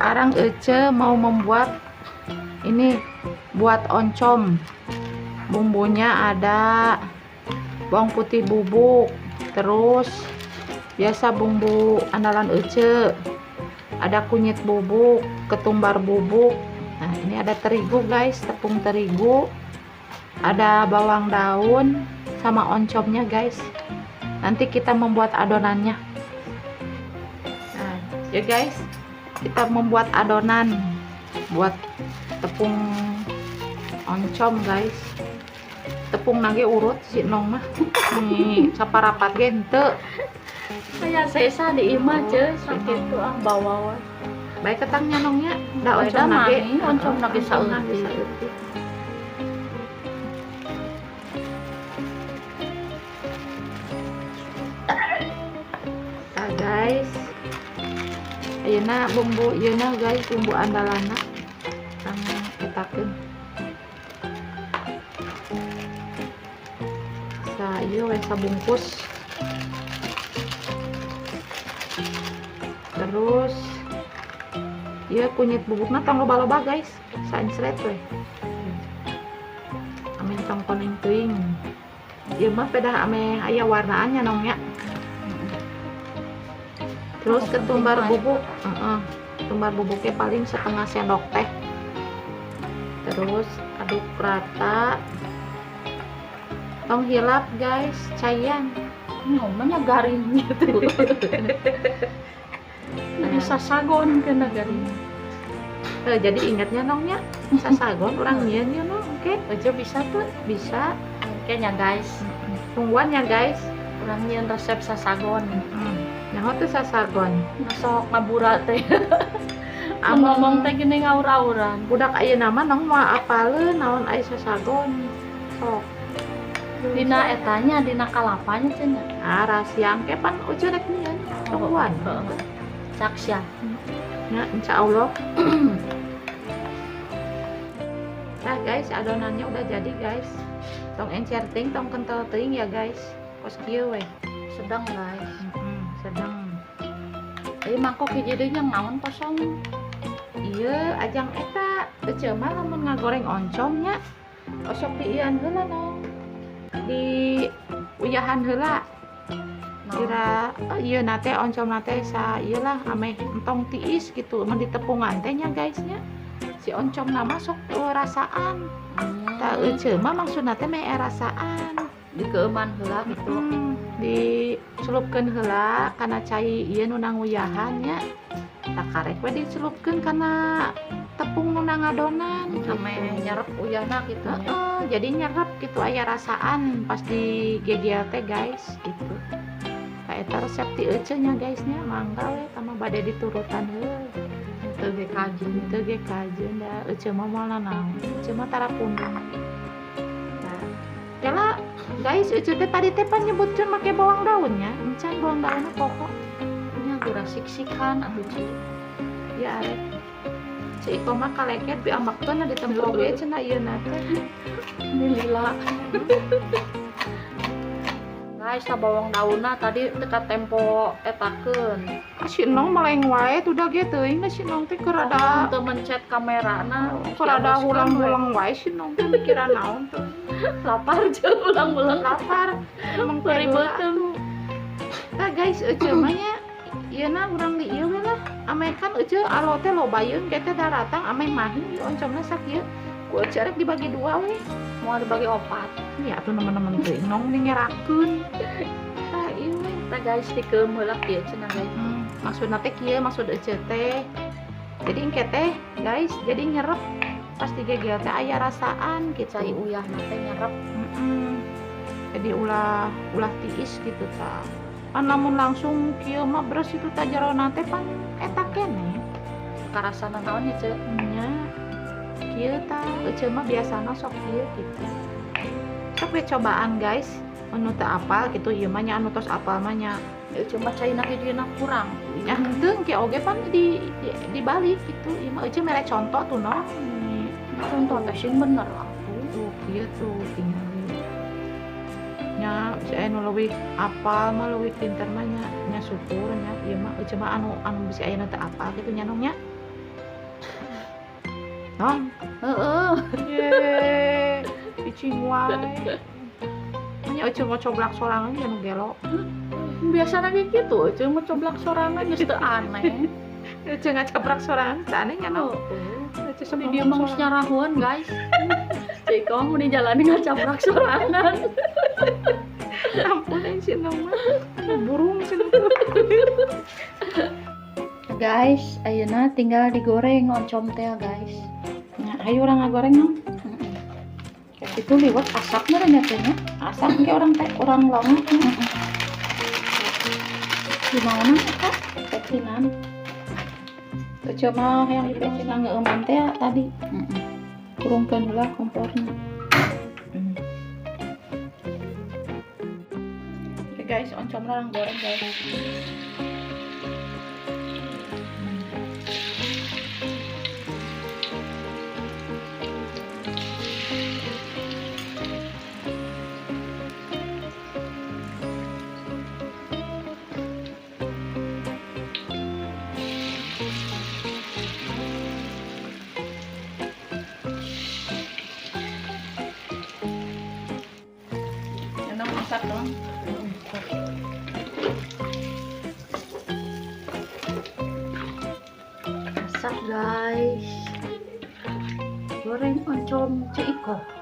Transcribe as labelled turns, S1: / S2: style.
S1: Sekarang Ece mau membuat ini buat oncom. Bumbunya ada bawang putih bubuk, terus biasa bumbu andalan Ece, ada kunyit bubuk, ketumbar bubuk. Nah, ini ada terigu guys, tepung terigu, ada bawang daun sama oncomnya guys. Nanti kita membuat adonannya. Nah, ya guys, kita membuat adonan buat tepung oncom guys. Tepung nage urut si Nong mah. Nih, saparapat ge henteu.
S2: Kayak sesa di imah ce sakit tuh ah bawa we.
S1: Baik ketangnya Nongnya, da oncom nage,
S2: oncom nage saeutik.
S1: Nah guys, ayeuna bumbu ieuna guys, bumbu andalana kang etakeun. Sa ieu we sabungkus. Terus ieu kunyit bubukna tong loba-loba guys, saencret we. Ameh tong koneng teuing. Ieu mah pedah ameh aya warnaannya Nong nya. Terus ketumbar bubuk, ketumbar bubuknya paling setengah sendok teh. Terus aduk rata. Tong hilap guys, cayan.
S2: Ngomongnya garing gitu. Jadi sasagon kena garing.
S1: Jadi ingatnya Nongnya sasagon orang nyieun ya Nong, oke?
S2: Aja bisa tuh,
S1: bisa.
S2: Oke nya guys.
S1: Tungguan ya guys.
S2: Urang nyieun resep sasagon.
S1: Nyaho teh sasagon.
S2: Sok ngabura teh. Ngomong teh gini ngaur-auran.
S1: Budak ayeuna mah Nong moal apaleun naon aya sasagon. Sok.
S2: Dina etanya, dina kalapanya cenah.
S1: Ah, rahasia engke pan ucu rek nyieun. Tungguan.
S2: Saksya.
S1: Ya, insya Allah. Nah guys, adonannya udah jadi guys. Tong encer teuing, tong kental teuing ya guys. Kos kieu we.
S2: Sedang guys.
S1: Sedang.
S2: Mangkok hiji deui nya naon kosong.
S1: Iya, ajang eta. Ece mah lamun ngagoreng oncomnya osok diian heula Nong. Di uyahan heula. Kira ieu na teh oncom na teh sa ieu lah ameh entong tiis gitu, mun ditepungan teh nya guys nya. Si oncom na mah sok rasaan. Tah ece mah maksudna teh meh rasaan.
S2: Dikeuman heula gitu.
S1: Dicelupkeun heula kana cai ieu nu nanguyahan nya. Tah karek we dicelupkeun kana tepung nu ngadonan
S2: ameh nyerep uyahna gitu.
S1: Heeh, jadi nyerep gitu aya rasaan pas di gegel teh guys gitu. Tah eta resep ti Ece nya guys nya, mangga we tah mah bade diturutan heuh.
S2: Teu ge kajeun,
S1: teu ge kajeun da Ece mah moal nanaon. Ece mah tara pundung. Nah, kela guys, Ece teh tadi teh pan nyebutkeun make bawang daunnya, encan bawang daunna pokok.
S2: Nya gura sik-sikan atuh Ci.
S1: Ya arek. Ci Iko mah kaleket diambakkeun di tempo ge cenah ieu na teh.
S2: Ini lila. Guys, ta bawang daunna tadi dekat tempo etakeun.
S1: Ah, si Nong meleng wae tuh da ge teuing da si Nong teh keur rada
S2: teu mencet kamerana,
S1: keur rada hulang-hulang wae si Nong teh mikiran naon tuh.
S2: Lapar jeung ulang-ulang
S1: lapar. Emang
S2: ribeuteun.
S1: Tah guys, Ece mah nya ieu na urang di ieu we lah. Ameh kan Ece alo teh loba yeun ke teh daratang ameh mahi oncomna sakieu. Ku Ece rek dibagi dua we.
S2: Mau dibagi opat.
S1: Ya atuh nemen-nemen teuing Nong nih ngerakeun. Tah ieu we.
S2: Tah guys dikeum heula kieu cenah guys.
S1: Maksudna teh kieu maksud Ece teh. Jadi engke teh guys, jadi nyerep pas digegel teh aya rasaan gitu.
S2: Cai uyahna teh nyerep.
S1: Jadi ulah tiis gitu tah. Pan lamun langsung kieu mah beres itu tah jerona teh pan eta keneh.
S2: Karasana naon nya Ce?
S1: Nya. Kieu tah Ece mah biasana sok kieu gitu. Sok we cobaan guys, anu teu apal gitu ieu mah nya anu tos apal mah nya.
S2: Ece mah caina ge dieuna kurang.
S1: Nya henteu ke oge pan di dibalik gitu. Ieu mah Ece mere contoh tuh no.
S2: Contoh teh sing bener atuh.
S1: Tuh kieu tuh tinggal. Nya si anu leuwih apal mah leuwih pinter mah nya, nya syukur nya ieu mah Ece mah anu bisi aya nu teu apal gitu nya Nong nya. Nong.
S2: Heeh.
S1: Ye, cicing wae. Nya Ece ngocoblak sorangan ya nu gelo.
S2: Biasana ge kitu, Ece ngocoblak sorangan geus teu aneh.
S1: Ece ngacabrak sorangan teu aneh nya no.
S2: Heeh.
S1: Ece sok
S2: Di dia mah geus nyarahoan, guys. Cek kamu di jalan ngacabrak sorangan.
S1: Ampun eh si Nong mah. Burung si Nong.
S2: Guys, ayeuna tinggal digoreng oncom teh, guys.
S1: Nah, ayo urang ngagoreng Nong.
S2: Itu liwet asap meureun ya teh nya.
S1: Asap ke orang teh, urang longok.
S2: Di mana eta?
S1: Pecinan. Ece mah yang di pecinan ngeueuman teh tadi. Kurungkeun heula komporna. Oke guys, oncomna urang goreng guys. Masak dong.
S2: Masak guys. Goreng oncom Ceu Ikoh.